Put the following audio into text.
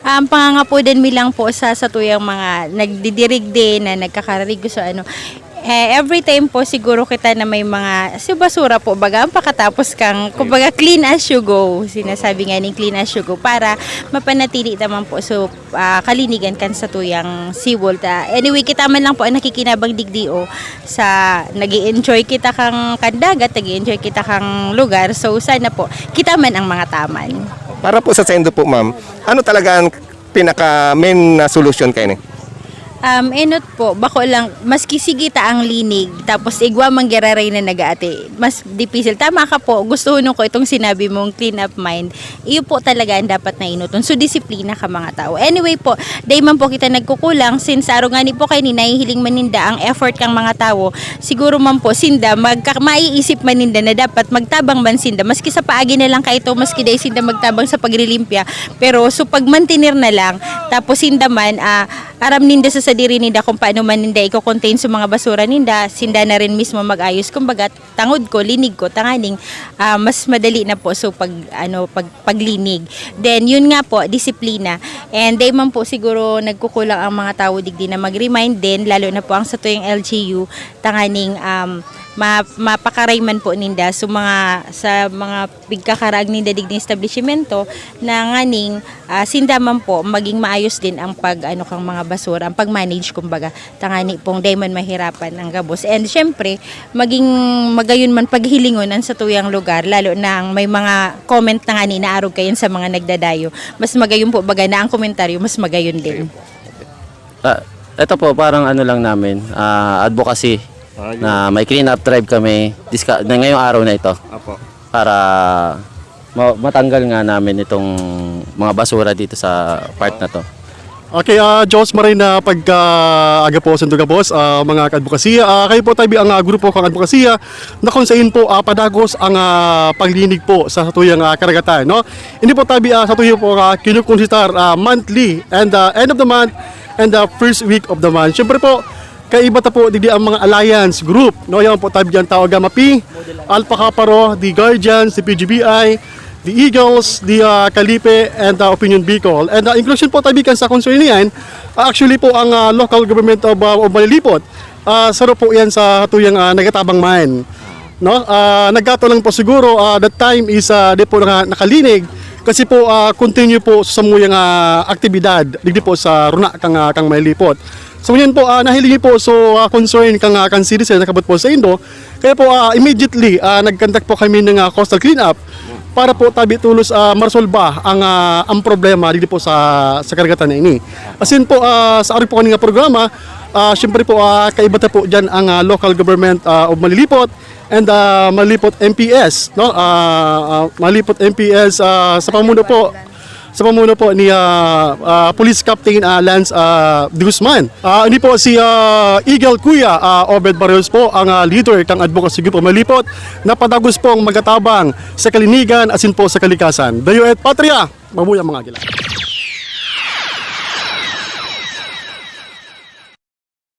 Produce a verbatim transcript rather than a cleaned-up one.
Ang pangangapodan mi lang po sa satuyang mga nagdidirigde na nagkakararigo sa ano, eh, every time po siguro kita na may mga sa basura po, baga ang pakatapos kang, kumbaga, clean as you go. Sinasabi nga ning clean as you go para mapanatili naman po so, ah, kalinigan kan satuyang seaworld. Ah, anyway, kita man lang po ang nakikinabang digdi o sa nag enjoy kita kang kandagat, nag enjoy kita kang lugar. So, sana po, kita man ang mga taman. Para po sa saindo po, ma'am, ano talaga ang pinaka main na solusyon kayo ni? Um, enot po, bako lang, maski sige ta ang linig, tapos igwa man giraray na nag-aate, mas dipisil. Tama ka po, gusto ko itong sinabi mong clean up mind. Iyo po talaga ang dapat na inuton. So, disiplina ka mga tao. Anyway po, dahil man po kita nagkukulang, since araw nga ni po kayo ni nahihiling man ninda ang effort kang mga tao, siguro man po, sinda, magka, maiisip man ninda na dapat magtabang man sinda. Maski sa paagi na lang kaito, maski dahil sinda magtabang sa pagrilimpya. Pero, so, pagmantener na lang, tapos sinda man, ah, aram ninda sa sadiri ninda kung paano man ninda iko-contain sa mga basura ninda, sinda na rin mismo mag-ayos. Kumbaga, tangod ko, linig ko, tanganing ah, mas madali na po so pag ano pag paglinig. Then yun nga po, disiplina. And dahil man po siguro nagkukulang ang mga tao digdi na mag-remind din, lalo na po ang satuyang L G U, tanganing um, ma- mapakaray man po ninda so mga sa mga pigkakaraag ninda digdi establishmento na nganing ah, sinda man po maging maayos din ang pag ano kang mga basura, ang pag-manage kumbaga, tangani pong dai man mahirapan ang gabos. And syempre, maging magayon man paghilingon ang satuyang lugar, lalo na ang may mga comment na ngani na arog kayan sa mga nagdadayo. Mas magayon po baga na ang komentaryo, mas magayon din. Ah, ito po, parang ano lang namin, ah, advocacy na may clean up drive kami diska, na ngayong araw na ito Apo. Para ma- matanggal nga namin itong mga basura dito sa part na to. Okay, ah, Diyos maray na pagkaaga po sa Duga Boss, ah, mga kaadvokasya. Ah, kayo po tabi ang ah, grupo kang advokasya na kung saan po ah, padagos ang ah, paglinig po sa satuyang ah, karagatan, no? Hindi po tabi ah, sa tuyo po ah, kinukonsitar ah, monthly and ah, end of the month and the first week of the month. Siyempre po, kaiba ta po digdi ang mga alliance group, no? Yan po tabi ang tawag ah, mapi, Alpha Kaparo, the Guardians, the P G B I, the Eagles, the ah, Kalipe, and the Opinion Bicol. And ah, inclusion po tabi kan sa concern niyan, ah, actually po ang ah, local government of, ah, of Malilipot, ah, saro po yan sa tuyang ah, nagatabang man. No? Ah, nagkataon lang po siguro ah, that time is ah, di po naka, nakalinig kasi po ah, continue po sa samuyang ah, aktibidad digdi po sa runa kang ah, kang Malilipot. So yun po, ah, nahiling po so ah, concern kang ah, kang citizen nakabot po sa indo. Kaya po ah, immediately ah, nag-conduct po kami ng ah, coastal cleanup para po tabi tulos ah, maresolba ang ah, ang problema digdi po sa sa karagatan na ini. Asin po ah, sa ari po kaning programa, ah, siyempre po ah, kaiba ta po diyan ang ah, local government ah, of Malilipot and ah, Malilipot M P S, no? Ah, ah, Malilipot M P S ah, sa pamuno po sa pamuno po ni ah, ah, Police Captain ah, Lance ah, de Guzman. Ah, ini po si ah, Eagle Kuya ah, Obed Barrios po ang ah, leader kang Advocacy Group of Malilipot na padagos pong magatabang sa kalinigan asin po sa kalikasan. Dayo et Patria, mabuhay ang mga agila.